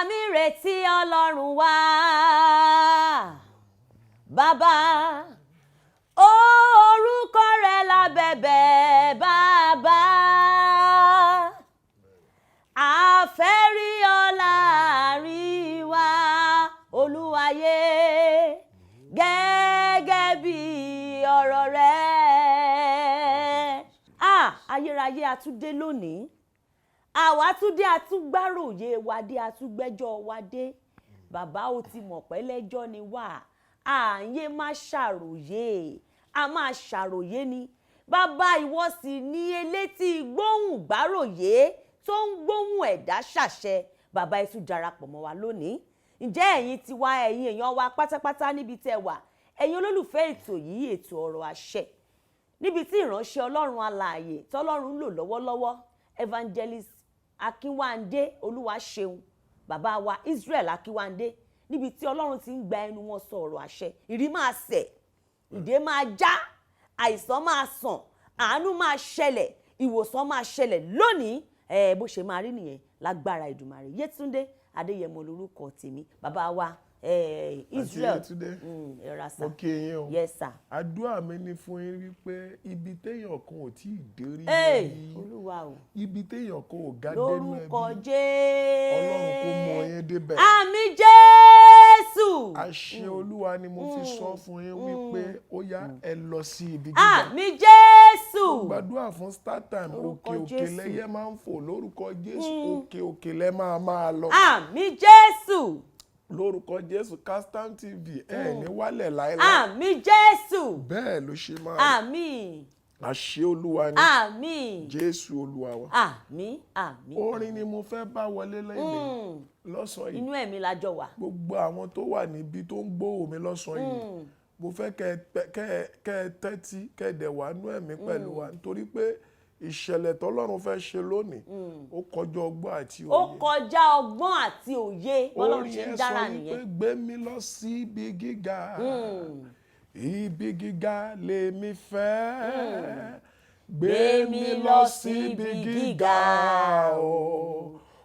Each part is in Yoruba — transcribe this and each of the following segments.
Mi retí Ọlọ́run wá. Bàbá, orúkọ rẹ̀ lábẹ́bẹ̀ bàbá. Àfẹ́rí ọ láàrin wa, Olúwayé, gẹ́gẹ́ bí ọ̀rọ̀ rẹ̀. Ah, ayérayé, àtúndé lónìí, àwa túndé, àtúgbàròyé wa dé, àtúgbẹ́jọ́ wa dé. Bàbá, ó ti mọ̀ pé lẹ́jọ́ ni wà, ààyè má ṣàròyé, a máa ṣàròyé ni. Bàbá, ìwọ sì ní elétí gbóhùn gbàròyé tó ń gbóhùn ẹ̀dá ṣàṣẹ. Bàbá, ẹ tún darapọ̀ mọ́ wa lónìí. Ǹjẹ́ ẹ̀yin ti wá, ẹ̀yin èèyàn wa pátápátá níbi tẹ́ wà, ẹ̀yin olólùfẹ́ ètò yìí, ètò Ọ̀rọ̀ Àṣẹ, níbi tí ìránṣẹ́ Ọlọ́run alààyè tọ́lọ́run ń lò lọ́wọ́lọ́wọ́, Evangelist Akínwándé Olúwaṣeun, bàbá wa Israel Akínwándé, níbi tí Ọlọ́run ti ń gba ẹnu wọn sọ ọ̀rọ̀ àṣẹ, ìrí máa sẹ̀, ìdè máa já, àìsàn máa sàn, àánú máa ṣẹlẹ̀, ìwòsàn máa ṣẹlẹ̀ lónìí. Ẹ bó ṣe máa rí nìyẹn lágbára Ìdùmarè. Yétúndé Adéyẹmọ lórúkọ tèmi. Bàbá wa Israel. Yétúndé. Ẹ ra sà. Mo kí yín o. Yes sir. Àdúrà mi ní fún yín wípé ibi téèyàn kan ò tí ì dé rí Hey, rí, Olúwa o. ibi téèyàn kan ò ga dénú ẹbí, Lórúkọ Jésù. Ọlọ́run kó mú yín débẹ̀. Àmín Jésù. Àṣẹ Olúwa ni mo fi sọ fún yín wípé ó yá, ẹ lọ sí ibi gíga. Àmín Jésù. Gbàdúrà fún StarTime. Lórúkọ Òkè òkè Jésù. lẹ́yẹ máa ń fò. Lórúkọ Jésù, òkè òkè lẹ́ máa máa lọ. Àmín Jésù. Lórúkọ Jésù, Kaftan TV, ẹ ní wálẹ̀ láéláé. Àmín Jésù. Bẹ́ẹ̀ ló ṣe máa rí. Àmín. Àṣẹ Olúwa ni. Àmín. Jésù Olúwa wa. Àmín, àmín. Orin ni mo fẹ́ bá wọlé lẹ́yìn lọ́sàn-án yìí. Inú ẹ̀mí la jọ wà. Gbogbo àwọn tó wà níbi tó ń gbóhùn mi lọ́sàn-án yìí, mo fẹ́ kẹ́ ẹ tẹ́tí, kẹ́ ẹ dẹ̀ wà nú ẹ̀mí pẹ̀lú wa, nítorí pé ìṣẹ̀lẹ̀ tọ́lọ́run fẹ́ ṣe lónìí, ó kọjá ọgbọ́n àti Ó òye. kọjá ọgbọ́n àti òye. Bọ́lọ́run Orin ṣe ń yẹn sọ dára wípé, nìyẹn. "Gbé mi lọ sí ibi gíga, ibi gíga lèmi fẹ́, gbé mi lọ sí ibi gíga o,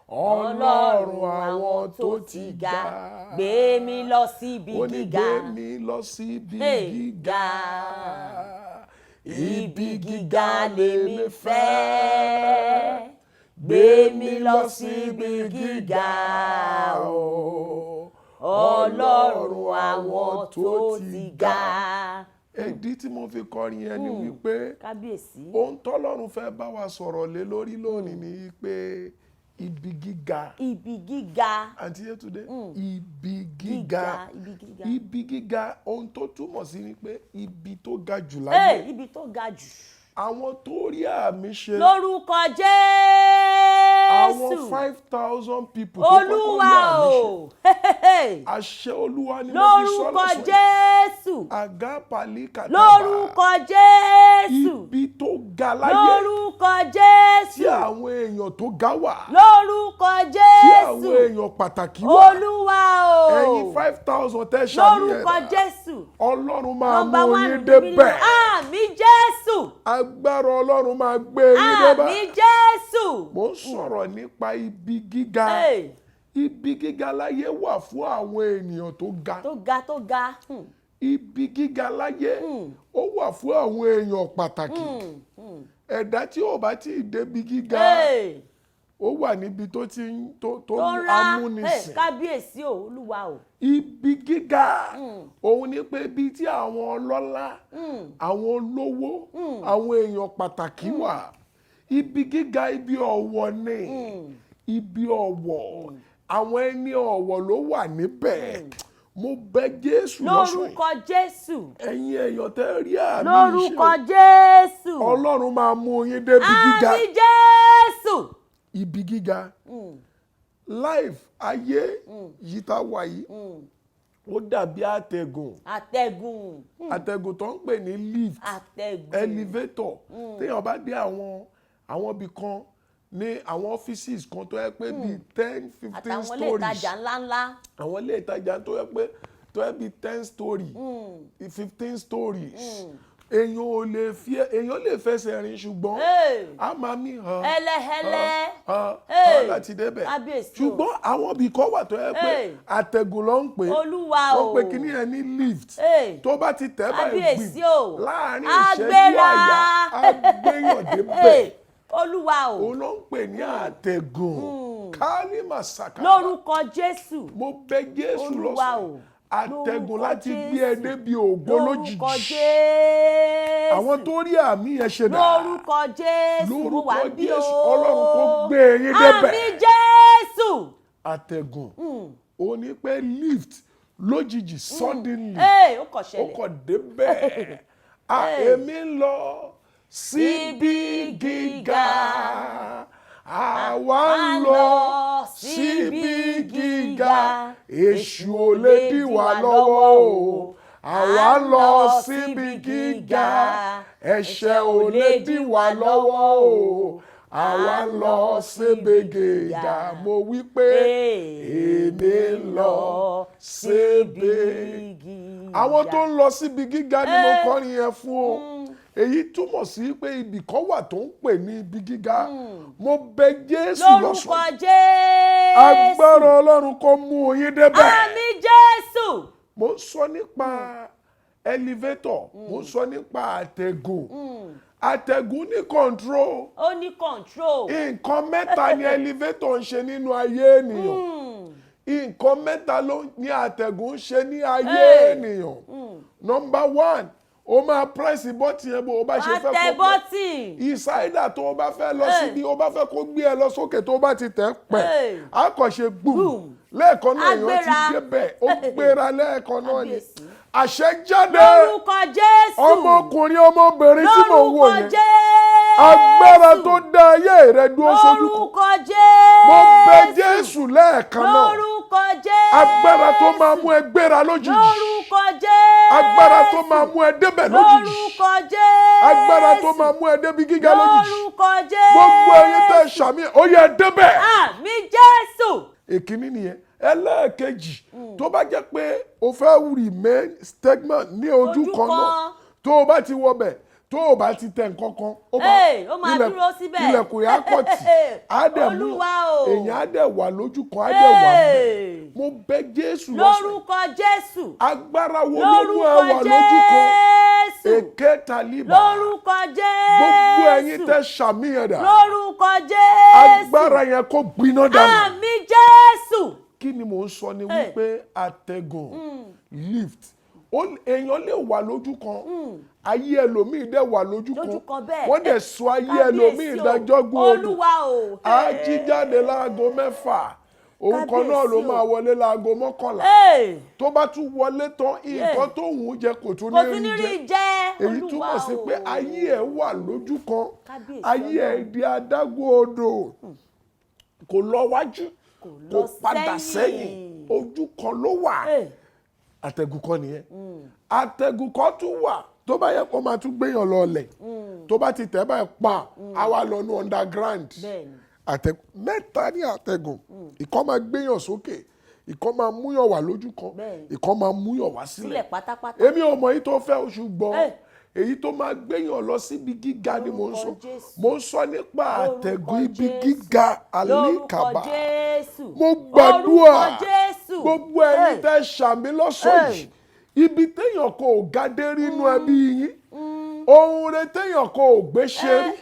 Ọlọ́run àwọn tó ti ga." Gbé mi lọ síbi Ó ní, gíga. "Gbé mi lọ síbi Hey, gíga, ibi gíga lèmi fẹ́, gbé mi lọ síbi gíga o, Ọlọ́run àwọn tó ti ga. Ìdí tí mo fi kọrin yẹn ni wípé Kábíyèsí. ohun tọ́lọ́run fẹ́ bá wa sọ̀rọ̀ lé lórí lónìí ni wípé ibi gíga. Ibi gíga. Àǹtí Yétúndé, ibi gíga. Gíga, ibi gíga. Ibi gíga, ohun tó túmọ̀ sí ni pé ibi tó ga jù láyé. Hey, ibi tó ga jù. Àwọn tó rí àmín ṣe, Lórúkọ àwọn Jésù. 5,000 people tó kọ́kọ́ rí Olúwa àmín ṣe, o. àṣẹ Olúwa ni mo fi sọ Lórúkọ lọ́sàn-án yìí. Jésù. Àgápàlì kàtàbà. Lórúkọ Jésù. Ibi tó ga láyé, Lórúkọ tí Jésù. àwọn èèyàn tó ga wà, Lórúkọ tí àwọn Jésù. èèyàn pàtàkì wà, Olúwa o. ẹ̀yin 5,000 tẹ́ ṣàmín Lórúkọ ẹ̀, Jésù. Ọlọ́run máa Number mú one yín ní débẹ̀. mílíọ̀nù. Àmín Jésù. Agbára Ọlọ́run máa gbé yín débẹ̀. Àmín Jésù. Mo ń sọ̀rọ̀ nípa ibi gíga. Hey, Ibi gíga láyé wà fún àwọn ènìyàn tó ga. Tó ga, tó ga. Ibi gíga láyé, ó wà fún àwọn èèyàn pàtàkì. Ẹ̀dá tí ò bá tí ì débi gíga, Hey, ó wà níbi tó ti ń tó tó ń ra. Hey, amúnisìn. Kábíyèsí o, Olúwa o. Ibi gíga òun ni pé ibi tí àwọn ọlọ́lá, àwọn olówó, àwọn èèyàn pàtàkì wà. Ibi gíga, ibi ọ̀wọ̀ ni. Ibi ọ̀wọ̀, àwọn ẹni ọ̀wọ̀ ló wà níbẹ̀. Mo bẹ̀ Jésù lọ́sàn-án yìí. Lórúkọ Jésù. Ẹ̀yin èèyàn tẹ́ rí àmín Lórúkọ ṣe, Jésù. Ọlọ́run máa mú yín débi gíga. Àmín Jésù. Ibi gíga, life, ayé yìí tá a wà yìí, ó dàbí àtẹ̀gùn. Àtẹ̀gùn. Àtẹ̀gùn tó ń pè ní lift, Àtẹ̀gùn. elevator. Téèyàn bá dé àwọn ibì kan ní àwọn offices kan tó yẹ pé bíi 10, 15 Àtàwọn ilé stories, ìtajà ńláńlá. Àwọn ilé ìtajà tó yẹ pé tó yẹ bíi 10 story, 15 stories. Èèyàn ò lè fi, èèyàn lè fẹsẹ̀ rìn, ṣùgbọ́n a máa mí hàn Ẹlẹ́hẹ́lẹ́. hàn Hey. hàn láti débẹ̀. Kábíyèsí o. Ṣùgbọ́n àwọn ibì kan wà tó yẹ pé àtẹ̀gùn ló ń pè. Olúwa Wọ́n o. pe kíní ẹ ní lift. Tó bá ti tẹ̀ báyìí, Kábíyèsí gbìm, o. láàrin ìṣẹ́jú Agbéra. àyà, á gbéyàn débẹ̀. Olúwa o. Òun ló ń pè ní àtẹ̀gùn kálímà sàkà. Lórúkọ Jésù. Mo bẹ̀ Jésù Olúwa lọ́sàn, o. àtẹ̀gùn Lórúkọ láti gbé ẹ Jésù. débi ògo Lórúkọ lójijì. Jésù. Àwọn tó rí àmì yẹn ṣe dà? Lórúkọ Jésù, mo wà Lórúkọ bí o. Jésù, Ọlọ́run kó gbé yín débẹ̀. Àmín, Jésù. Àtẹ̀gùn, ó ní pé lift lójijì, suddenly. Ee, ó kàn Ó ṣẹlẹ̀. kàn débẹ̀. À, èmi ń lọ síbi gíga, àwa ń lọ síbi gíga, èṣù ò lè dí wa lọ́wọ́ o. Àwa ń lọ síbi gíga, ẹ̀ṣẹ̀ ò lè dí wa lọ́wọ́ o. Àwa ń lọ síbi gíga. Mo wí pé èmi ń lọ síbi. Àwọn tó ń lọ síbi gíga ni mo kọrin yẹn fún o. Èyí túmọ̀ sí pé ibì kan wà tó ń pè ní ibi gíga. Mo bẹ̀ Jésù Lórúkọ lọ́sàn-án, Jésù. Agbára Ọlọ́run kó mú yín débẹ̀. Àmín, Jésù. Mo ń sọ nípa elevator, mo ń sọ nípa àtẹ̀gùn. Àtẹ̀gùn ní control. Ó ní control. Nǹkan mẹ́ta ni elevator ń ṣe nínú ayé ènìyàn. Nǹkan mẹ́ta ló ní àtẹ̀gùn ń ṣe ní ayé ènìyàn. Number one, o máa press button yẹn bó o bá ṣe fẹ́ Àtẹ kó button. ìsáídà tó o bá fẹ́ lọ síbi o bá fẹ́ kó gbé ẹ lọ sókè. Tó o bá ti tẹ̀ pẹ̀, á kàn ṣe gbùm Boom. lẹ́ẹ̀kan náà, èèyàn ti Agbéra. débẹ̀. Ó gbéra lẹ́ẹ̀kan náà ni. Kábíyèsí. Àṣẹ jáde. Lórúkọ Jésù. Ọmọkùnrin, ọmọbìnrin tí mò ń wò Lórúkọ yẹn, Jésù. agbára tó dá ayé rẹ dúró sójú kan, Lórúkọ Jésù. mo bẹ̀ Jésù lẹ́ẹ̀kan náà, Lórúkọ Jésù. agbára tó máa mú ẹ gbéra lójijì, Lórúkọ Jésù. agbára tó máa mú ẹ débẹ̀ lójijì, Lórúkọ Jésù. agbára tó máa mú ẹ débi gíga lójijì, Lórúkọ Jésù. Gbogbo ẹ̀yin tẹ́ ṣàmì, ó yẹ débẹ̀. Àmín, Jésù. Èkíní nìyẹn. Ẹlẹ́ẹ̀kejì, tó bá jẹ́ pé o fẹ́ remain stagnant ní ojú Ojú kan náà, kan. tó o bá ti wọbẹ̀, tó o bá ti tẹ̀ nǹkan kan, ó máa Hey, ó máa dúró síbẹ̀. Ilẹ̀kùn yà á kọ̀ tì, á dẹ̀ mú Olúwa o. èèyàn, á dẹ̀ wà lójú kan, á dẹ̀ wà bẹ̀. Hey. Mo bẹ̀ Jésù lọ́sàn, Lórúkọ Jésù. Agbára wo ló mú ẹ Lórúkọ wà lójú kan? Jésù. Èké taliba. Lórúkọ Jésù. Gbogbo ẹ̀yin tẹ́ ṣàmìyàn dà? Lórúkọ Jésù. Agbára yẹn kó gbiná dànù. Àmín, Jésù. Kí ni mò ń sọ ni Hey. wípé àtẹ̀gùn, lift, èèyàn lè wà lójú kan, ayé ẹlòmíì dẹ̀ wà lójú kan. Lójú kan bẹ́ẹ̀. Wọ́n dẹ̀ sọ ayé ẹlòmíì Kábíyèsí o. dájọ́gún odò. Olúwa o. Á jí jáde láago 6, òun kan náà ló Kábíyèsí o. máa wọlé láago 11. Hey. Tó bá tún wọlé tán, nǹkan tó wù ú jẹ kò tún Kò ní tún ní rí rí jẹ. jẹ. Èyí Olúwa túmọ̀ sí o. pé ayé ẹ̀ wà lójú kan. Kábíyèsí Ayé ẹ̀ Ọlọ́run. di adágún odò, kò lọ wájú, Kò kò lọ padà sẹ́yìn, sẹ́yìn. ojú kan ló wà. Hey. Àtẹ̀gùn kan nìyẹn. Àtẹ̀gùn kan tún wà tó bá yẹ kó máa tún gbéyàn lọ ọlẹ̀. Tó bá ti tẹ̀ báyìí pa, á wá lọ ní underground. Àtẹ̀gùn mẹ́ta ní àtẹ̀gùn: ìkan máa gbéyàn sókè, ìkan máa múyàn wà lójú kan, ìkan máa múyàn wá sílẹ̀. Sílẹ̀ pátápátá. Èmi ò mọ èyí tó fẹ́ oṣù gbọ́. Èyí tó máa gbéyàn lọ síbi gíga ni mò ń sọ. Lórúkọ Jésù. Mò ń sọ nípa Lórúkọ àtẹ̀gùn ibi Jésù. gíga, Lórúkọ àlékàbà. Jésù. Mo gbàdúrà, Orúkọ Jésù. gbogbo ẹ̀yin tẹ́ ṣàmì lọ́sàn Hey. yìí, ibi téèyàn kò ga dé rí inú ẹbí yín, ohun rẹ téèyàn kò gbé ṣe rí,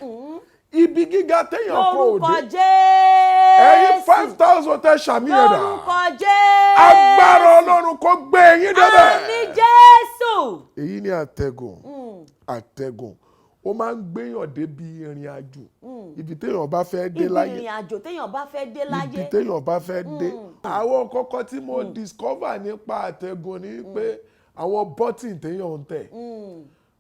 ibi gíga téèyàn kò Lórúkọ dé, Jésù. ẹ̀yin 5,000 tẹ́ ṣàmì yẹn dà? Lórúkọ Jésù. Agbára Ọlọ́run kó gbé yín débẹ̀. Àmín, Jésù. Èyí ni àtẹ̀gùn. Àtẹ̀gùn, ó máa ń gbéyàn débi ìrìn àjò, ibi téèyàn bá fẹ́ dé Ibi láyé. ìrìn àjò téèyàn bá fẹ́ dé láyé. Ibi téèyàn bá fẹ́ dé. Àwọn kọ́kọ́ tí mo discover nípa àtẹ̀gùn ni pé àwọn button téèyàn ń tẹ̀,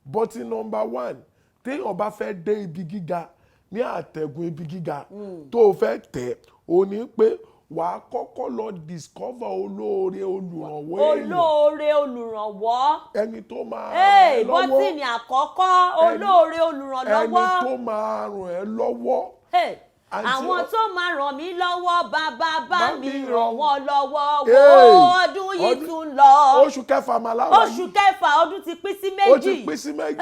button number one, téèyàn bá fẹ́ dé ibi gíga ní àtẹ̀gùn ibi gíga tó o fẹ́ tẹ̀, ó ní pé wàá kọ́kọ́ lọ discover olóore olùrànwọ́ èèyàn. Olóore olùrànwọ́. Ẹni tó máa ràn Hey, ẹ́ lọ́wọ́. Button àkọ́kọ́, olóore Ẹni olùrànlọ́wọ́. tó máa ràn ẹ́ lọ́wọ́. Hey, Àǹtí Àwọn tó máa ràn mí lọ́wọ́, bàbá bá Bá mi mi ràn ràn wọ́n lọ́wọ́. Hey! Wo, ọdún yìí tún lọ. Oṣù kẹfà mà láwa Oṣù yìí. kẹfà, ọdún ti pín sí Ó ti méjì. pín sí méjì.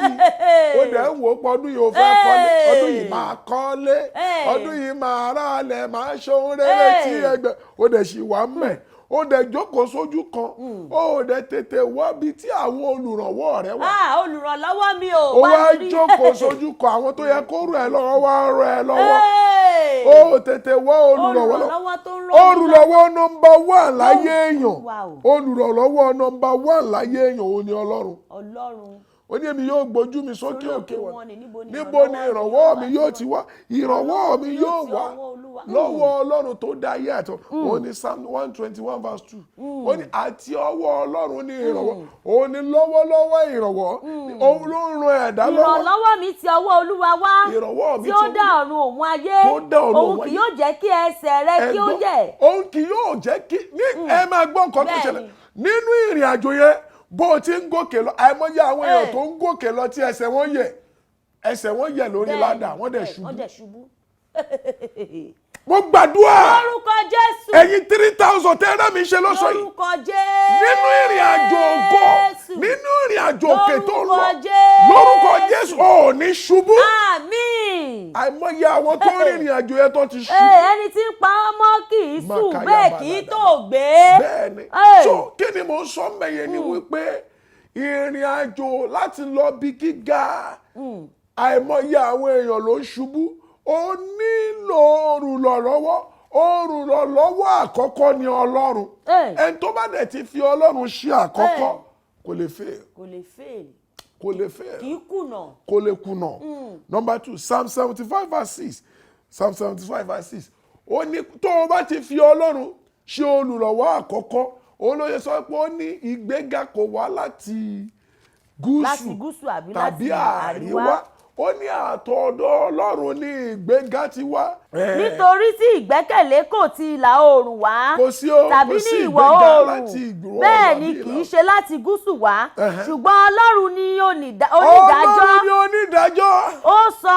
Ó dẹ̀ ń wò ó pé ọdún yìí ó fẹ́ kọ́lé, ọdún yìí máa kọ́lé, Hey! ọdún yìí máa rà lẹ̀, máa ṣohun rere tí Hey! ẹgbẹ́ ó dẹ̀ sì wà mẹ́. Ó dẹ̀ jókòó sójú kan, ó dẹ̀ tètè wá bí tí àwọn olùrànwọ́ rẹ wà. Ah, olùrànlọ́wọ́ mi ò Ó wá mi rí. jókòó sójú kan, àwọn tó yẹ kó ràn ẹ́ lọ́wọ́ wá ràn ẹ́ lọ́wọ́. Hey! Ó tètè wá olùrànwọ́ lọ́wọ́. Olùrànlọ́wọ́ tó ń ràn mí lọ́wọ́. Olùrànlọ́wọ́ number one láyé èèyàn, Wow. olùrànlọ́wọ́ number one láyé èèyàn, òun ni Ọlọ́run. Ọlọ́run. Ó ní, èmi yóò gbójú mi sókè Sórí òkè òkè wọn. wọn ni, níbo ni Níbo ni ìrànwọ́ mi yóò ti wá? Ìrànwọ́ mi yóò ti wá ọwọ́ Olúwa. lọ́wọ́ Ọlọ́run tó dá ayé àtọ̀. Ó ní Psalm 121 verse 2, ó ní àti ọwọ́ Ọlọ́run ní ìrànwọ́. Ó ní lọ́wọ́lọ́wọ́ ìrànwọ́, òun ló ń ran ẹ̀dá lọ́wọ́. Ìrànlọ́wọ́ mi ti ọwọ́ Olúwa wá, Ìrànwọ́ mi tí ó ti dá ọ̀run òun ayé. Tó dá ọ̀run Òun òun kì ayé. yóò jẹ́ kí ẹsẹ̀ rẹ kí ó Ẹ̀gbọ́n, yẹ̀. òun kì yóò jẹ́ kí ní. Ẹ máa gbọ́ nǹkan tó ṣẹlẹ̀ nínú ìrìn àjò yẹn. Bó o ti ń gòkè lọ, àìmọye àwọn èèyàn tó ń gòkè lọ tí ẹsẹ̀ wọn yẹ̀, ẹsẹ̀ wọn yẹ̀ lórí ladder, wọ́n dẹ̀ ṣubú. Wọ́n dẹ̀ ṣubú. Mo gbàdúrà. Lórúkọ Jésù. Ẹ̀yin 3,000 tẹ́rẹ́ mi ṣe lọ́sọ̀ yìí, Lórúkọ Jésù. nínú ìrìn àjò ògo, nínú ìrìn àjò òkè tó ń lọ, Lórúkọ Jésù. lórúkọ Jésù, ò ní ṣubú. Àmín. Àìmọye àwọn tó ń rìnrìn àjò yẹn tó ti ṣubú. Ee, ẹni tí ń pa ọmọ kì í sùn, Makaya bẹ́ẹ̀ kì í balada. tó gbé. Bẹ́ẹ̀ni. Hey. So kí ni mò ń sọ mẹ́yẹ ni wípé ìrìn àjò láti lọ bí gíga, àìmọye àwọn èèyàn ló ń ṣubú. Ó nílò olùrànlọ́wọ́. Olùrànlọ́wọ́ àkọ́kọ́ ni Ọlọ́run. Hey. Ẹni tó bá dẹ̀ ti fi Ọlọ́run ṣe àkọ́kọ́, Hey. kò lè fail. Kò lè fail. Kò lè fail. Kì í kùnà. Kò lè kùnà. Number two, Psalm 75 verse 6, Psalm 75 verse 6, ó ní tó o bá ti fi Ọlọ́run ṣe olùrànwọ́ àkọ́kọ́, òun ló yẹ sọ pé ó ní ìgbéga kò wá láti gúúsù Láti gúúsù àbí tàbí láti àríwá. àríwá. Ó ní àtọ̀dọ̀ Ọlọ́run ní ìgbéga ti wá. Nítorí tí ìgbẹ́kẹ̀lé kò ti ìlà oòrùn wá, Kò sí o, tàbí kò ní sí ìwọ̀ ìgbéga oòrùn, láti ìwọ̀ oòrùn bẹ́ẹ̀ ni àbí kì ìlà í ṣe láti gúúsù wá. Ṣùgbọ́n Ọlọ́run ni onídàájọ́. Ọlọ́run ni onídàájọ́. Ó sọ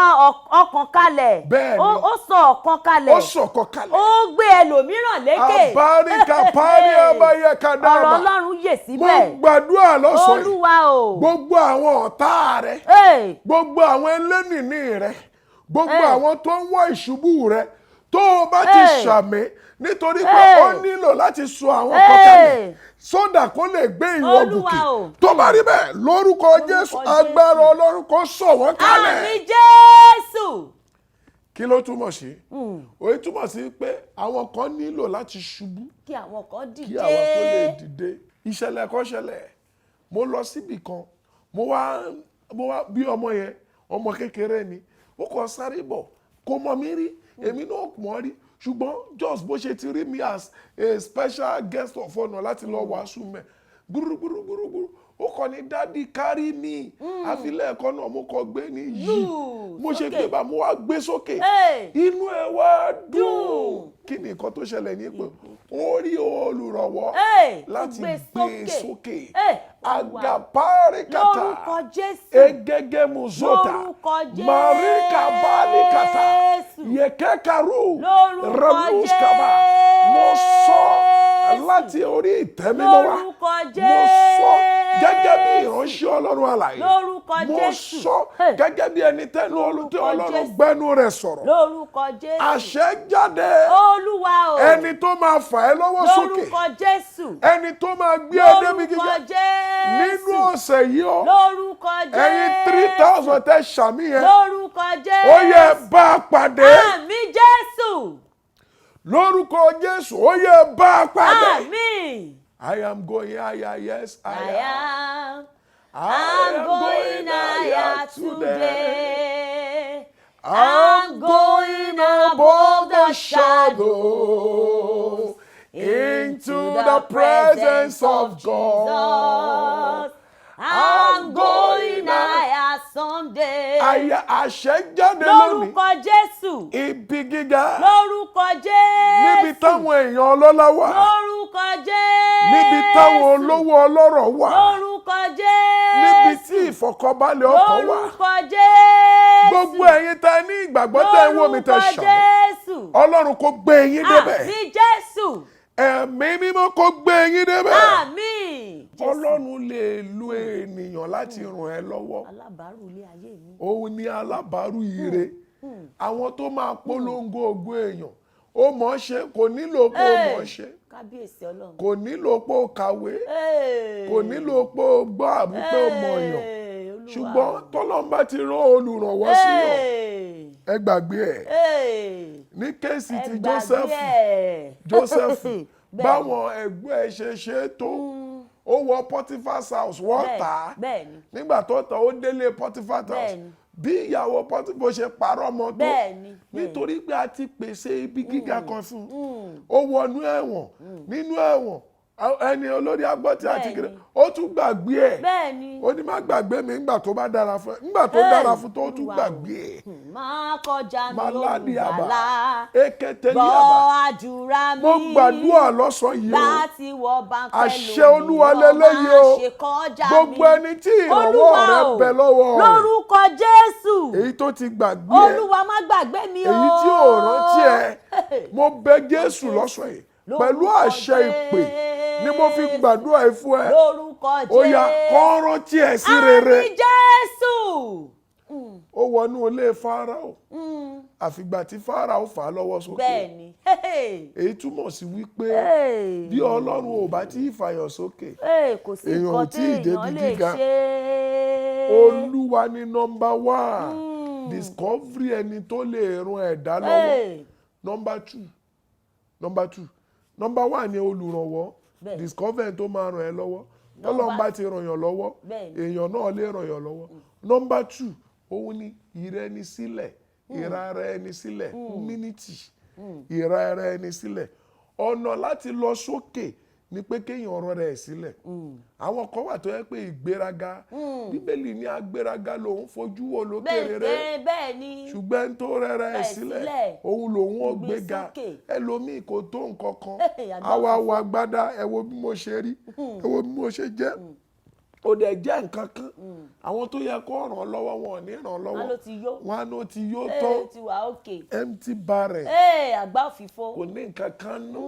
ọ̀kan kalẹ̀. Bẹ́ẹ̀ ni. Ó sọ ọ̀kan kalẹ̀. Ó sọ̀kọ̀ kalẹ̀. Ó gbé ẹlòmíràn lékè. Àbáríkà parí abayẹ Ọ̀rọ̀ kadàbà. Ọlọ́run yè Mo síbẹ̀. gbàdúrà lọ́sàn yìí. Olúwa o. Gbogbo àwọn ọ̀tá rẹ, Hey! gbogbo àwọn ẹlẹ́nìní rẹ, gbogbo Hey. àwọn tó ń wá ìṣubú rẹ, tó o bá ti Hey. ṣàmì, nítorí pé Hey. ó nílò láti sọ àwọn kan kalẹ̀ Hey. sódà kó lè gbé ìwọ Olúwa gòkè. o. Tó bá rí bẹ́ẹ̀, lórúkọ Jésù, agbára Ọlọ́run kó sọ̀ wọ́n kalẹ̀. Àmín Jésù. Kí ló túmọ̀ sí? Òye túmọ̀ sí pé àwọn kan nílò láti ṣubú Kí àwọn kan kí dìde. àwọn kó lè dìde. Ìṣẹ̀lẹ̀ kan ṣẹlẹ̀. Mo lọ síbì kan, mo wá bí ọmọ yẹn, ọmọ kékeré ni. Ó kàn sáré bọ̀, kò mọ̀ mí rí, èmi náà mọ̀ rí, ṣùgbọ́n just bó ṣe ti rí mi as a special guest of honour láti lọ wàásù mẹ́, gbúrúgbúrúgbúrú, ó kàn ní, "Daddy, carry me." Àfi lẹ́ẹ̀kan náà, mo kàn gbé ní yìí. Yù, Mo ṣe sókè. gbé bá, mo wá gbé sókè. Hey. Inú ẹ̀ wá dùn. Dùn. Kí ni nǹkan tó ṣẹlẹ̀? Ní pé ó rí olùrànwọ́ Hey, ó láti gbé gbé sókè. sókè. Hey, Olúwa. Agaparikata Lórúkọ Jésù. egege muzota Lórúkọ marika balikata Jésù. yekekaru Lórúkọ rabuskaba. Mo sọ Jésù. láti orí ìtẹ́ mímọ́ wá. Lórúkọ Mo sọ gẹ́gẹ́ bí Jésù. ìránṣẹ́ Ọlọ́run alààyè. Lórúkọ Mo Jésù. sọ Hey. gẹ́gẹ́ bí ẹni tẹ́nu Lórúkọ Ọlọ́run Jésù. gbẹ́nu rẹ̀ sọ̀rọ̀. Lórúkọ Jésù. Àṣẹ jáde. Olúwa o. Ẹni tó máa fà ẹ́ lọ́wọ́ sókè, Lórúkọ Jésù. ẹni tó máa gbé ẹ débi Lórúkọ gíga Jésù. nínú ọ̀sẹ̀ yìí o, Lórúkọ Jésù. ẹ̀yin 3,000 tẹ́ ṣàmì yẹn, Lórúkọ Jésù. ó yẹ bá a pàdé. Àmín Jésù. Lórúkọ Jésù, ó yẹ bá a pàdé. Àmín. I am going higher, yes, I I am. am. I I'm going higher today. I'm going above the shadows into the presence of God. Jesus. I'm going higher someday. Àyà àṣẹ jáde lónìí. Lórúkọ Jésù. Ibi gíga Lórúkọ Jésù. níbi táwọn èèyàn ọlọ́lá wà, Lórúkọ Jésù. níbi táwọn olówó ọlọ́rọ̀ wà, Lórúkọ Jésù. níbi tí ìfọ̀kànbalẹ̀ ọkàn wà. Lórúkọ Jésù. Gbogbo ẹ̀yin tẹ́ ní ìgbàgbọ́ tẹ́ ń wò mí, tẹ́ Lórúkọ ṣàmì. Jésù. Ọlọ́run kó gbé yín débẹ̀. Àmín Jésù. Ẹ̀mí Mímọ́ kó gbé yín débẹ̀. Àmín Jésù. Ọlọ́run lè lo ènìyàn láti ràn ẹ́ lọ́wọ́. Alábàárù ilé ayé mi. Òun ni alábàárù ire, àwọn tó máa polongo ògo èèyàn. Ó mọ̀ ọ́ ṣe, kò nílò pé ó mọ̀ ọ́ ṣe. Kábíyèsí Ọlọ́run. Kò nílò pé ó kàwé, kò nílò pé ó gbọ́ àbí pé ó mọ̀ èèyàn. Hey, Olúwa. Ṣùgbọ́n tọ́lọ́run bá ti rán olùrànwọ́ síyàn, Hey, ẹ gbàgbé ẹ̀. Hey, Ní case ẹ ti gbàgbé Joseph, ẹ̀. Joseph, Bẹ́ẹ̀ni. báwọn ẹgbẹ́ ẹ ṣe ṣe é tó, ó wọ Potiphar's house, wọ́n tà á. Nígbà tó tà, ó délé Potiphar's house. Bí ìyàwó Potiphar ṣe parọ́ mọ́ tó, nítorí pé a ti pèsè ibi gíga kan fún un, ó wọnú ẹ̀wọ̀n. Nínú ẹ̀wọ̀n, ẹni olórí agbọ́tí àti kiri, ó tún gbàgbé ẹ̀. Ó ní, "Má gbàgbé mi nígbà tó bá dára fún ẹ." Nígbà tó dára fún tó, ó tún Olúwa o. gbàgbé ẹ̀. Máa kọjá mi, Maladi àbá olùgbàlà. eketeli Gbọ́ àbá. àdúrà mi. Mo gbàdúrà lọ́sàn yìí o. Bá ti wọ bá ń pẹ́. Àṣẹ Olúwa lélẹ́yìí o. Ṣe kọjá mi. Gbogbo ẹni tí ìrànwọ́ Olúwa rẹ o, bẹ lọ́wọ́ rẹ̀, lórúkọ Jésù. èyí tó ti gbàgbé ẹ, Olúwa, má gbàgbé mi o. èyí tí ò rántí ẹ, mo bẹ̀ Jésù lọ́sàn yìí pẹ̀lú Lórúkọ àṣẹ ìpè ni mo fi gbàdúrà yìí fún ẹ. Lórúkọ Jésù. Ó yá, kó rántí ẹ sí rere. Àmín Jésù. Ó wọnú ilé Fáráò, àfìgbà tí Fáráò fà á lọ́wọ́ sókè. Èyí túmọ̀ sí wípé Hey. bí Ọlọ́run ò bá tí ì fàyàn sókè, Hey, kò sí èèyàn ò nǹkan tí ì téèyàn débi lè gíga. ṣe. Olúwa ni number one, discovery ẹni tó lè ran ẹ̀dá lọ́wọ́. Hey. Number two, number two, number one ni olùrànwọ́. Discover ẹni tó máa ràn ẹ́ lọ́wọ́. Tọ́lọ́run bá ti ràn yàn lọ́wọ́, èèyàn náà lè ràn yàn lọ́wọ́. Number two, òun ni ìrẹnisílẹ̀, ìra ara ẹni sílẹ̀, humility, ìra ara ẹni sílẹ̀. Ọ̀nà láti lọ sókè ni pé kéèyàn rọra ẹ̀ sílẹ̀. Àwọn kan wà tó yẹ pé ìgbéraga. Bíbélì ní agbéraga lòun fojú wo lókè rere, bẹ́ẹ̀ ni. ṣùgbọ́n ẹni tó rẹra ẹ̀ Rẹ̀ sílẹ̀, sílẹ̀. òun lòun ó Gbé gbéga. sókè. Ẹlòmíì kò tó nǹkan kan. Hey, àgbà Àwa wa gbádá, ẹ wo bí mo ṣe rí, ẹ wo bí mo ṣe jẹ́. Ó dẹ̀ jẹ́ nǹkan kan. Àwọn tó yẹ kó ràn án lọ́wọ́, wọn ò ní ràn án lọ́wọ́. Wọn ló ti yó. Wọn á ló ti yó Ee, tán. ti wà òkè. Empty barrel. Ee, àgbá òfìfo. Kò ní nǹkan kan nú.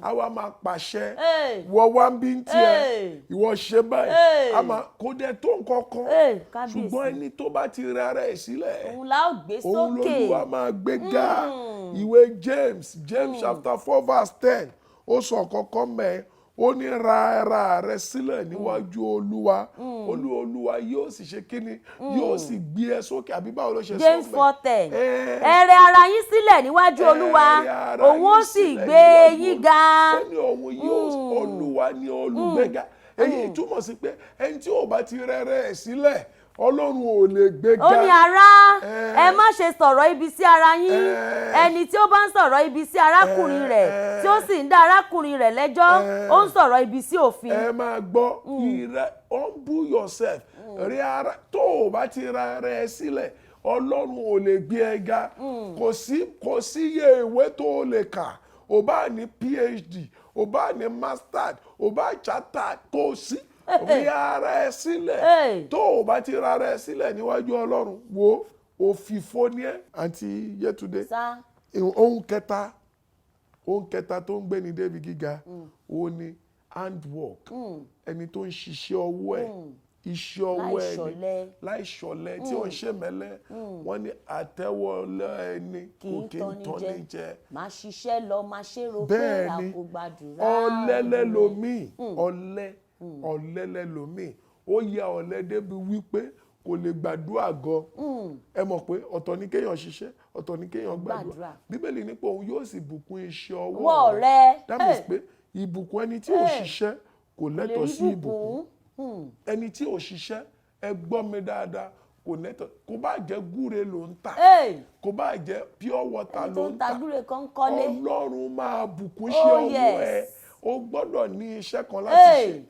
Àwa máa pàṣẹ, Ee. wọ wá ń bí ń tiẹ̀, Ee. ìwọ ṣe báyìí. Ee. A máa kó dẹ̀ tó nǹkan kan. Ee, kábíyèsí. Ṣùgbọ́n ẹni tó bá ti rẹ ara ẹ̀ sílẹ̀, Òun la ó gbé òun sókè. lolúwa máa gbé ga. Ìwé James, James chapter 4 verse 10, ó sọ kọ́kọ́ mẹ́. Ó ní, "Ra ara rẹ sílẹ̀ níwájú Olúwa, Olúwa yóò sì ṣe kíni? Yóò sì gbé ẹ sókè." Àbí báwo ló ṣe sọ James mẹ́? 4:10. Ẹ rẹ ara yín sílẹ̀ níwájú Olúwa, Ẹ rẹ ara òun ó yín sì sílẹ̀ gbé níwájú yín Olúwa. ga. Ó ní òun yóò, Olúwa ní olùgbéga. Èyí túmọ̀ sí pé ẹni tí ò bá ti rẹ́rẹ́ ẹ̀ sílẹ̀, Ọlọ́run ò lè gbéga. Ó ní, "Ará, Eh. ẹ má ṣe sọ̀rọ̀ ibi sí ara yín. Eh. Ẹni tí ó bá ń sọ̀rọ̀ ibi sí arákùnrin rẹ̀, Eh. tí ó sì ń dá arákùnrin rẹ̀ lẹ́jọ́, Eh. ó ń sọ̀rọ̀ ibi sí òfin." Ẹ máa gbọ́, ìrẹ, humble yourself, rí ara. Tó o bá ti ra ara ẹ sílẹ̀, Ọlọ́run ò lè gbé ẹ ga. Kò sí iye ìwé tó o lè kà, o bá ní PhD, o bá ní master, o bá chartered, kò sí, rí ara ẹ sílẹ̀. Hey. Tó o bá ti ra ara ẹ sílẹ̀ níwájú Ọlọ́run, wo, òfìfo ni ẹ. Àǹtí Yétúndé, Sá. ohun kẹta tó ń gbéni débi gíga, òun ni handwork, ẹni tó ń ṣiṣẹ́ ọwọ́ ẹ̀, iṣẹ́ ọwọ́ ẹni. Láìṣọ̀lẹ. Láìṣọ̀lẹ, tí ò ń ṣe mẹ́lẹ́. Wọ́n ní àtẹ́wọ́lẹ́ ẹni Kì kò í kí ń tọ́ni tọ́ni jẹ. jẹ. Máa ṣiṣẹ́ lọ, máa ṣe ro pé Bẹ́ẹ̀ ni. àkó gbàdúrà. Ọ̀lẹ lẹ́lòmíì, ọ̀lẹ, ọ̀lẹ lẹ́lòmíì. Ó ya ọ̀lẹ débi wípé kò lè gbàdúrà gan. Ẹ mọ̀ pé ọ̀tọ̀ ni kéèyàn ṣiṣẹ́, ọ̀tọ̀ ni kéèyàn gbàdúrà. Gbàdúrà. Bíbélì ní pé òun yóò sì bùkún iṣẹ́ ọwọ́ Ọwọ́ rẹ. That means Hey. pé ìbùkún, ẹni tí ò Hey. ṣiṣẹ́ kò Lè lẹ́tọ̀ọ́ rí sí ìbùkún. bùkún. Ẹni tí ò ṣiṣẹ́, ẹ gbọ́ mi dáadáa, kò lẹ́tọ̀ọ́. Kò bá jẹ́ gúre ló ń tà, Hey. kò bá jẹ́ pure water Ẹni tó ló ń ń ta tà, gúre kan ń kọ́lé. Ọlọ́run máa bùkún Oh, ṣe ọwọ́ ẹ. yes. O gbọ́dọ̀ ní iṣẹ́ kan láti Hey. ṣe.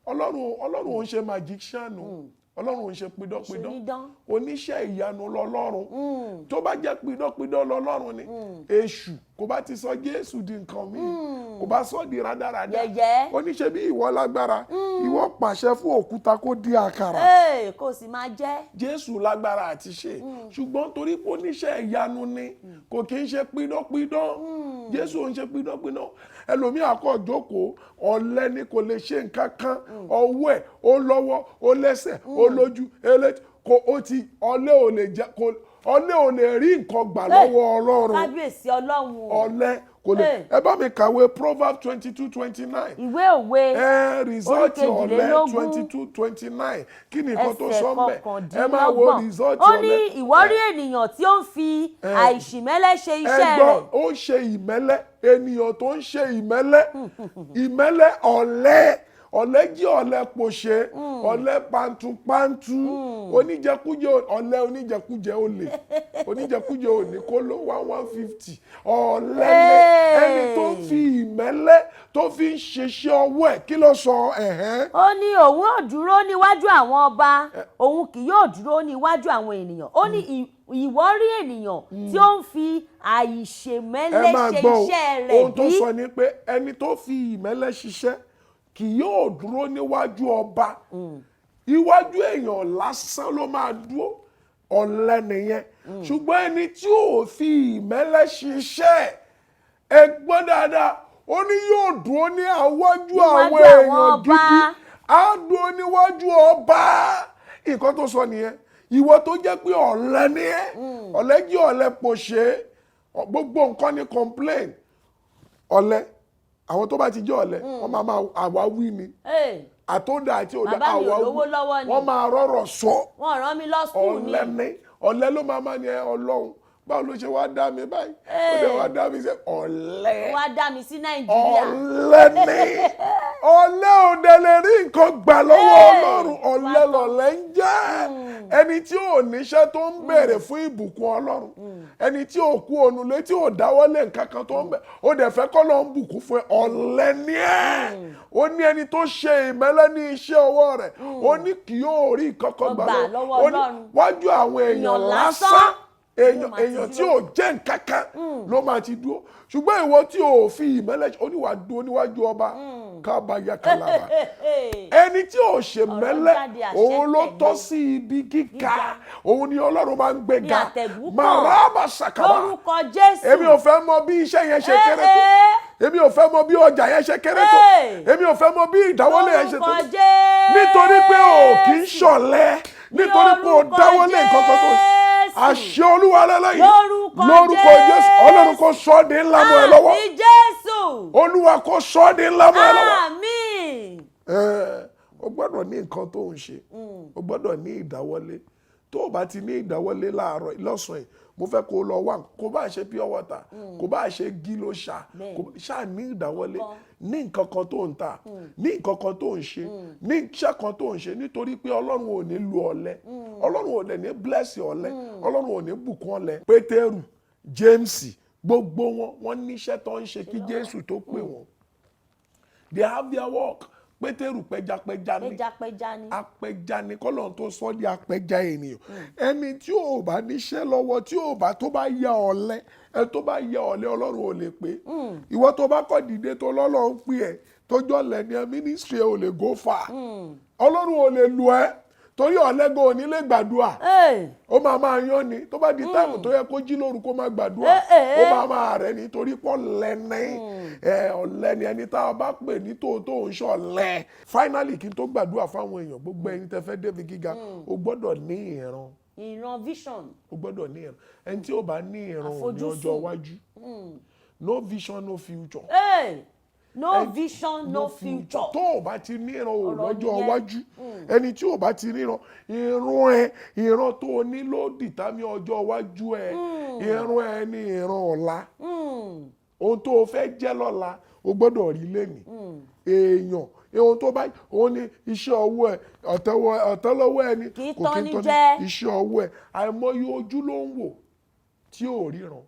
Ọlọ́run ò ń ṣe magician o. Ọlọ́run ò ń ṣe pidánpidán. Ṣonídán. Oníṣẹ́ ìyanu lọ́lọ́run. Tó bá jẹ́ pidánpidán lọ́lọ́run ni, èṣù kò bá ti sọ Jésù di nǹkan míì, kò bá sọ di rádaràda. Yẹ̀yẹ́. Oníṣẹ́ bí ìwọ lágbára, ìwọ pàṣẹ fún òkúta kó di àkàrà. Ee, kó o sì máa jẹ́. Jésù lágbára àti ṣe, ṣùgbọ́n torí pé oníṣẹ́ ìyanu ni, kò kí ń ṣe pidánpidán. Jésù ò ń ṣe pidánpidán. Ẹlòmíì kọ́ jókòó, ọ̀lẹ ni, kò lè ṣe nǹkan kan. Ọwọ́ ẹ̀ ó lọ́wọ́, ó lẹ́sẹ̀, ó lójú, elétí kò ó ti ọ̀lẹ ò lè jẹ kò ọ̀lẹ ò lè rí nǹkan gbà lọ́wọ́ Ọlọ́run. Kábíyèsí Ọlọ́run o. Ọ̀lẹ kò lè. Ẹ bá mi kàwé Proverbs 22:29. Ìwé Òwe Ẹ result orí ọ̀lẹ. 22, 22:29. Kí ni nǹkan tó ẹsẹ̀ sọ mbẹ̀? Ẹ máa wo 29. Result Ó ní, ọ̀lẹ. ìwọ rí ènìyàn tí ó ń fi àìṣìmẹ́lẹ́ ṣe Ẹ iṣẹ́ gbọ́, rẹ̀. ó ń ṣe ìmẹ́lẹ́. Ènìyàn tó ń ṣe ìmẹ́lẹ́, ìmẹ́lẹ́, ọ̀lẹ, ọ̀lẹ jí, ọ̀lẹ pòṣe, ọ̀lẹ pàǹtùpàǹtù, oníjẹkújẹ, ọ̀lẹ oníjẹkújẹ, olè oníjẹkújẹ, òní kóló one one fifty, ọ̀lẹ ni. Ẹni tó ń fi ìmẹ́lẹ́ tó fi ń ṣiṣẹ́ ọwọ́ ẹ̀, kí ló sọ? Ẹ̀hẹ́n. Ó ní òun ò dúró níwájú àwọn ọba, òun kì yóò dúró níwájú àwọn ènìyàn. Ó ní ìwọ rí ènìyàn tí ó ń fi Ẹ àìṣèmẹ́lẹ́ máa ṣe gbọ́ o. iṣẹ́ rẹ̀ Ohun tó bí? sọ ni pé ẹni tó fi ìmẹ́lẹ́ ṣiṣẹ́ kì yóò dúró níwájú ọba. Iwájú èèyàn lásán ló máa dúró, ọ̀lẹ nìyẹn. Ṣùgbọ́n ẹni tí ò fi ìmẹ́lẹ́ ṣiṣẹ́, ẹ gbọ́ dáadáa, ó ní yóò dúró ní àwájú Níwájú àwọn àwọn èèyàn ọba. gidi, á dúró níwájú ọba. Nǹkan tó sọ nìyẹn. Ìwọ tó jẹ́ pé ọ̀lẹ ni ẹ́, ọ̀lẹ jí, ọ̀lẹ pòṣé, gbogbo nǹkan ni complain. Ọ̀lẹ, àwọn tó bá ti jẹ́ ọ̀lẹ, wọ́n máa máa àwáwí ni. Hey, Àtọ́dá àti òdà, Bàbá mi ò àwáwí. lówó lọ́wọ́ ni. Wọ́n máa rọ̀rọ̀ sọ. Wọ́n rán mi lọ school ni. Ọ̀lẹ ni. Ọ̀lẹ ló máa máa ní ẹ, Ọlọ́run, báwo ló ṣe wá dá mi báyìí? Ó dẹ̀ wá dá mi sí ọ̀lẹ. Wá dá mi sí Nàìjíríà. Ọ̀lẹ ni. Ọ̀lẹ ò dẹ̀ lè rí nǹkan gbà lọ́wọ́ Ọlọ́run. Ọ̀lẹ Wá tán. lọ̀lẹ ń jẹ́. Ẹni tí ò níṣẹ́ tó ń béèrè fún ìbùkún Ọlọ́run, ẹni tí ò kú ònúlé, tí ò dáwọ́lé nǹkan kan, tó ń bẹ̀, ó dẹ̀ fẹ́ kọ́ ló ń bùkún fún ẹ, ọ̀lẹ ni ẹ́. Ó ní ẹni tó ṣe ìmẹ́lẹ́ ní iṣẹ́ ọwọ́ rẹ̀, ó ní kì yóò rí nǹkan kan gbà Gbà lọ́wọ́ ó ní Ọlọ́run. wájú àwọn èèyàn Èèyàn lásán, lásán èèyàn ló máa ti èèyàn tí dúró. ò jẹ́ nǹkan kan ló máa ti dúró. Ṣùgbọ́n ìwọ tí ò fi ìmẹ́lẹ́ ṣe, ó ní wàá dúró níwájú ọba kábàáyà kàlàbà. Ẹni tí ò ṣe mẹ́lẹ́, jáde, àṣẹ òun ló tẹ̀lé. tọ́ sí ibi gíga. Gíga. Òun ni Ọlọ́run máa ń gbé Ní ga. àtẹ̀gùn kàn. Màràbà sàkàbà. Lórúkọ Jésù. Èmi ò fẹ́ mọ bí iṣẹ́ yẹn ṣe kéré tó. Èmi ò fẹ́ mọ bí ọjà yẹn ṣe kéré tó. Èmi ò fẹ́ mọ bí ìdáwọ́lé yẹn ṣe tó. Lórúkọ Jésù. Nítorí pé o kì í ṣọ̀lẹ, nítorí pé o orúkọ dáwọ́lé nǹkan kan tó Jésù. àṣẹ Olúwa lẹ́lẹ́yìn. Lórúkọ Lórúkọ Jésù, Ọlọ́run kò sọ ọ́ di ńlá mọ́ ẹ lọ́wọ́. Àmín Jésù. Olúwa kò sọ ọ́ di ńlá mọ́ ẹ lọ́wọ́. Àmín. Ẹ, o gbọ́dọ̀ ní nǹkan tó ń ṣe, o gbọ́dọ̀ ní ìdáwọ́lé. Tó o bá ti ní ìdáwọ́lé láàárọ̀ lọ́sàn-án yìí, mo fẹ́ kó o lọ wá, kó bá ṣe pure water, kó bá ṣe gílò ṣá, kó ṣáà ní ìdáwọ́lé, ní nǹkan kan tó ń tà, ní nǹkan kan tó ń ṣe, ní iṣẹ́ kan tó ń ṣe, nítorí pé Ọlọ́run ò ní lu ọ̀lẹ, Ọlọ́run ò dẹ̀ ní bless ọ̀lẹ, Ọlọ́run ò ní bùkún ọ̀lẹ. Pétérù, James, gbogbo wọn, wọ́n níṣẹ́ tó ń ṣe kí Jésù tó pè wọ́n. They have their work. Pétérù, pẹjapẹja ni. Pẹjapẹja ni. Apẹja ni kọ́lọ́n tó sọ di apẹja ènìyàn. Ẹni tí ò bá níṣẹ́ lọ́wọ́, tí ò bá tó bá ya ọ̀lẹ, ẹ tó bá ya ọ̀lẹ, Ọlọ́run ò lè pé. Ìwọ tó bá kọ́ dìde tó lọ́lọ́run pè ẹ́, tójọ́ ọ̀lẹ ni ẹ, ministry ẹ ò lè go far. Ọlọ́run ò lè lù ẹ́, torí ọ̀lẹ gan ò ní lè gbàdúrà. Ó máa máa yán ni. Tó bá di time tó yẹ kó jí lóru kó máa gbàdúrà, ó máa máa rẹ̀ nítorí pọ̀ lẹ́ni ẹ, ọ̀lẹ ni. Ẹni tá a bá pè ní tòótọ́ òun ṣọ̀lẹ. Finally, kí n tó gbàdúrà fáwọn èèyàn, gbogbo ẹni tẹ́ fẹ́ débi gíga, o gbọ́dọ̀ ní ìran. Ìran, vision. O gbọ́dọ̀ ní ìran. Ẹni tí ò bá ní ìran ò ní Àfojúsùn. ọjọ́ iwájú. No vision, no future. Hey, no vision, no future. Tó o bá ti níran, o Ọ̀rọ̀ lọ́jọ́ nìyẹn. iwájú. Ẹni tí o bá ti níran, ìran ẹ, ìran tó o ní ló determine ọjọ́ iwájú ẹ. Ìran ẹ ní ìran ọ̀la. Ohun tó o fẹ́ jẹ́ lọ́la, o gbọ́dọ̀ rí lẹ́nìí. Èèyàn, ohun tó bá òun ní iṣẹ́ ọwọ́ ẹ, ọ̀tẹ́lọ́wọ́ ẹni Kì í kò tán kí ń ní tán ní jẹ. iṣẹ́ ọwọ́ ẹ. Àìmọye ojú ló ń wò tí ò ríran.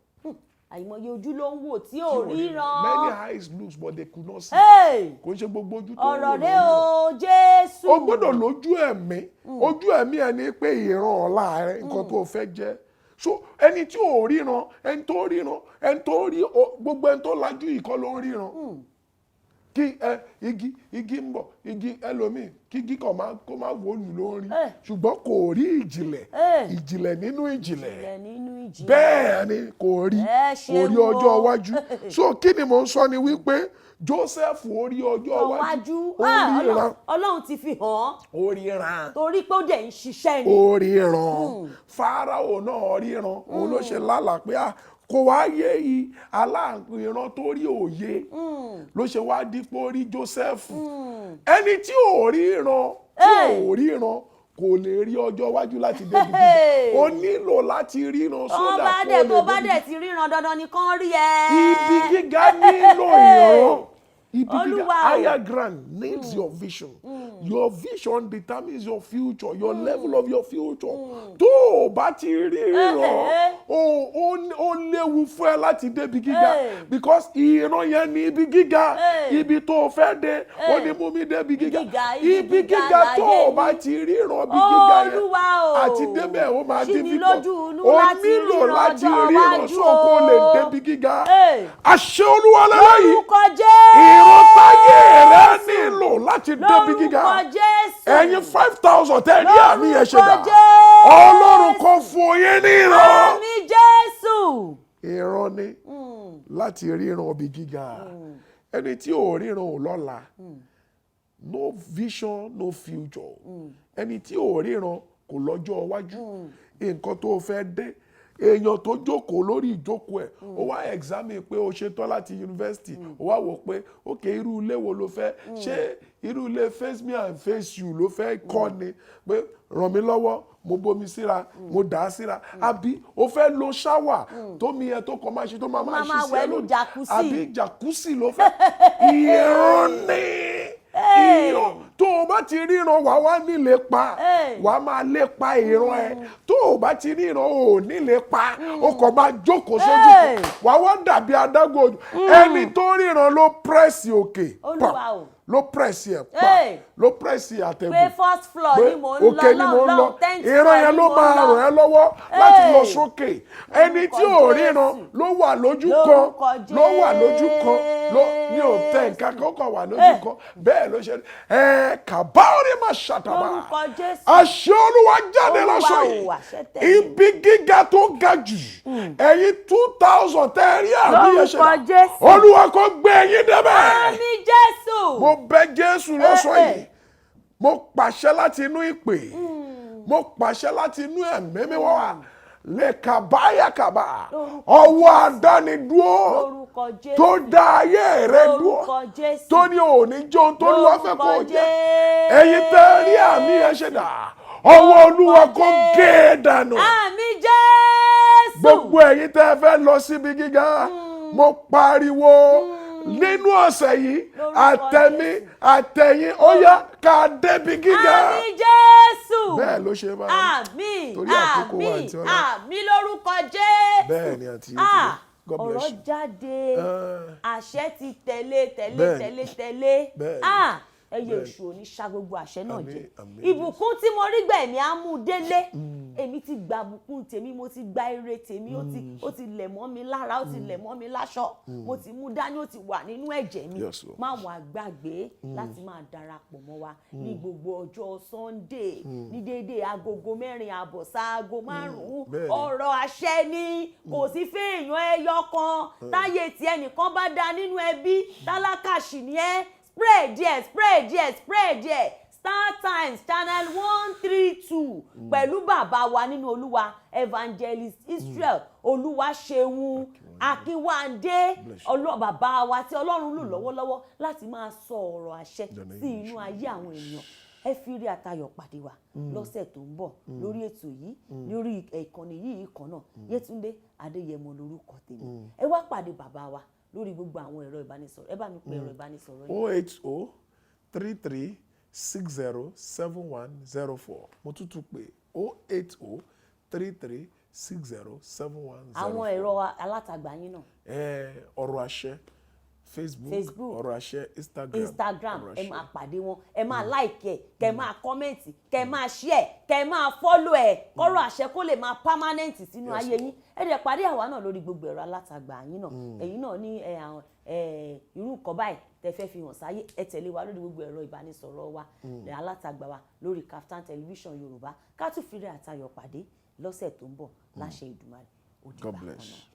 Àìmọye ojú ló ń wò tí ò ríran. Many eyes looks, but they could not see. Hey! Kò ń ṣe gbogbo ojú tó ń wò Ọ̀rọ̀ ló rẹ ríran. o, Jésù. O gbọ́dọ̀ lójú ẹ̀mí. Ojú ẹ̀mí ẹ ní pé ìran ọ̀la rẹ, nǹkan tó fẹ́ jẹ́. So ẹni tí ò ríran, ẹni tó ríran, ẹni tó rí gbogbo ẹni tó lajú yìí kọ́ ló ń ríran. Kí ẹ igi ń bọ̀, igi ẹlòmíì, kí igi kàn máa kó máa wò lù ló ń rí, ṣùgbọ́n kò rí ìjìnlẹ̀, ìjìnlẹ̀ nínú ìjìnlẹ̀. Ìjìnlẹ̀ nínú ìjìnlẹ̀. Bẹ́ẹ̀ ni, kò rí. Ẹ Kò rí ṣeun ọjọ́ o. iwájú. So kí ni mò ń sọ ni wípé Joseph, ó rí ọjọ́ iwájú. Iwájú. Ó Ah, ríran. Ọlọ́run ti fi hàn án. Ó ríran. Torí pé ó dẹ̀ ń ṣiṣẹ́ ni. Ó ríran. Fáráò náà ríran. Òun ló ṣe lálàá pé ah, kò wá yé i aláìran tó rí òye ló ṣe wá dípò rí Joseph. Ẹni tí ò ríran, tí ò ríran, kò lè rí ọjọ́ iwájú láti débi gíga. Ó nílò láti ríran Tó sódà bá kó dẹ̀ lè tó bá débi. dẹ̀ ti ríran, dandan ni kán rí ẹ. Ibi gíga nílò ìran. Ibi gíga, Olúwa o. higher ground needs your vision. Your vision determines your future, your level of your future. Tó o bá ti rí ìran, ó léwu fún ẹ láti débi gíga, because ìran yẹn ní ibi gíga, ibi tó o fẹ́ dé. Ó ní mú mi débi gíga. Gíga, ibi Ibi gíga gíga, tó o láyé bá mi. ti ríran ibi gíga yẹn, Olúwa o. àti débẹ̀ ó máa Ṣí mi difficult. lójú inú O láti nílò ríran láti ọjọ́ ríran iwájú so kó lè o. débi gíga. Àṣẹ Olúwa lẹ́lẹ́yìí, Lórúkọ Jésù. ìran táyé rẹ nílò láti débi gíga. Lórúkọ Jésù. Ẹ̀yin 5,000 tẹ́ rí àmì yẹn ṣe dà? Lórúkọ Jésù. Ọlọ́run kò fún yín ní ìran. Àmín, Jésù. Ìran ni láti ríran ibi gíga. Ẹni tí ò ríran ò lọ́la. No vision, no future. Ẹni tí ò ríran kò lọ́jọ́ iwájú, nǹkan tó fẹ́ dé. Èèyàn tó jókòó lórí ìjókòó ẹ̀, ó wá examine pé ó ṣetán láti yunifásitì, ó wá wò pé ok, irú ilé wo ló fẹ́? Ṣé irú ilé face me and face you ló fẹ́ kọ́ ni, pé ràn mí lọ́wọ́, mo bomi síra, mo dà á síra, àbí o fẹ́ lo shower tómi yẹn tó kọ́ máa ṣe tó máa máa Máa máa ṣe sí wẹ̀ ẹ nú lórí, jacuzzi. àbí jacuzzi ló fẹ́? Ìran ni. Ìran tó o bá ti ríran, wàá wá nílé pa. Wàá máa lépa ìran ẹ. Tó o bá ti ríran, o ò nílé pa, o kàn máa jókòó sójú kan, wàá wá dàbí adágún ojú. Ẹni tó ríran ló press òkè pa, Olúwa o. ló press ẹ̀ pa, ló press àtẹ̀gùn Pé first floor pé ni mò ń lọ, òkè ni mò ń lọ. lọ́hùn, 10th Ìran floor yẹn ni ló mò ń máa lọ. ràn ẹ́ lọ́wọ́ láti lọ sókè. Ẹni tí ò Lórúkọ ríran Jésù. ló wà lójú kan, Lórúkọ ló wà lójú kan, ló ní ò tẹ nǹkan kan, kàn wà lójú kan. Bẹ́ẹ̀ ló ṣe ẹ kàbáwọ̀rì máa ṣàtàbà. Lórúkọ Jésù. Àṣẹ Olúwa jáde Olúwa lọ́sọ̀ o, yìí. Àṣẹ tẹ̀lé. Ibi gíga tó ga jù, ẹ̀yin 2,000 tẹ́ ẹ rí àmì yẹn ṣe Lórúkọ dà, Jésù. Olúwa kó gbé ẹ̀yin débẹ̀. Àmín, Jésù. Mo bẹ̀ Jésù lọ́sọ̀ Eh, eh. yìí. Mo pàṣẹ láti inú ìpè, mo pàṣẹ láti inú ẹ̀mí mi wá lẹ́kàbáyàkàbá, ọwọ́ àdánidúró Lórúkọ Jésù. tó dá ayé rẹ dúró, Lórúkọ Jésù. tó ní òní jẹ́ ohun tó ní wọ́n fẹ́ kó Lórúkọ jẹ́. Jésù. Ẹ̀yin tẹ́ rí àmì ẹ̀ ṣe dà? Ọwọ́ Olúwa kó gé e dànù. Àmín, Jésù. Gbogbo ẹ̀yin tẹ́ fẹ́ lọ síbi gíga, mo pariwo nínú ọ̀sẹ̀ yìí, Lórúkọ àtẹ̀mí Jésù. àtẹ̀yìn, ó yá, ká débi gíga. Àmín, Jésù. Bẹ́ẹ̀ ló ṣe máa rí. Àmín. Torí àkókò wa, Àmín. Àǹtí Ọlá. Àmín lórúkọ Jésù. Bẹ́ẹ̀ ni, Àǹtí Ah, Yétúndé. God bless ọ̀rọ̀ you. jáde, àṣẹ ti tẹ̀lé tẹ̀lé, Bẹ́ẹ̀ni. tẹ̀lé tẹ̀lé. Bẹ́ẹ̀ni. Ah, ẹyẹ èṣù ò ní ṣa gbogbo àṣẹ náà Àmín, jẹ. àmín. Ìbùkún tí mo rí gbà, èmi á mú délé. Èmi ti gba ìbùkún tèmi, mo ti gba ire tèmi. Ó ti lẹ̀ mọ́ mi lára, ó ti lẹ̀ mọ́ mi láṣọ, mo ti mú dání, ó ti wà nínú ẹ̀jẹ̀ mi. Yes, Lord. Má wàá gbàgbé láti máa darapọ̀ mọ́ wa ní gbogbo ọjọ́ Sunday ní déédéé 4:30 sáago 5. Ọ̀rọ̀ àṣẹ ni, kò sí fèèyàn ẹyọ kan. Táyé tí ẹnìkan bá da nínú ẹbí, tálákà sì ni ẹ, spread there, spread there, spread there. Star Times channel 132 pẹ̀lú bàbá wa nínú Olúwa, Evangelist Israel Olúwaṣeun Akínwándé. Bless you. Bàbá wa tí Ọlọ́run lò lọ́wọ́lọ́wọ́ láti máa sọ ọ̀rọ̀ àṣẹ The name sí of inú ayé àwọn èèyàn. Ẹ fi rí àtayọ̀ pàdé wa lọ́sẹ̀ tó ń bọ̀ lórí ètò yìí, lórí ìkànnì yìí kan náà. Yétúndé Adéyẹmọ lórúkọ tèmi. Ẹ wá pàdé bàbá wa lórí gbogbo àwọn ẹ̀rọ ìbánisọ̀rọ̀. Ẹ bá mi pe ẹ̀rọ ìbánisọ̀rọ̀ yìí. 080 33 60 71 04. Mo tún tún pè: 080 33 60 71 0 Àwọn 4. ẹ̀rọ alátagbà yín náà? Ọ̀rọ̀ àṣẹ Facebook, Facebook. Ọ̀rọ̀ àṣẹ Instagram, Instagram. Ọ̀rọ̀ Ẹ àṣẹ. máa pàdé wọn, ẹ máa like ẹ, kẹ máa comment, kẹ máa share, kẹ máa follow ẹ, kọ́rọ̀ àṣẹ kó lè máa permanent sínú ayé yín. Ẹ dẹ̀ pàdé àwa náà lórí gbogbo ẹ̀rọ alátagbà yín náà. Ẹ̀yin náà ní ẹ, àwọn irú nǹkan báyìí tẹ fẹ́ fi hàn sáyé, ẹ tẹ̀lé wa lórí gbogbo ẹ̀rọ ìbánisọ̀rọ̀ wa alátagbà wa lórí Kaftan Television Yorùbá. Ká tún fi ire àtayọ̀ pàdé lọ́sẹ̀ tó ń bọ̀ láṣẹ Ìdùmarè. Ó dìgbà God kan bless. náà.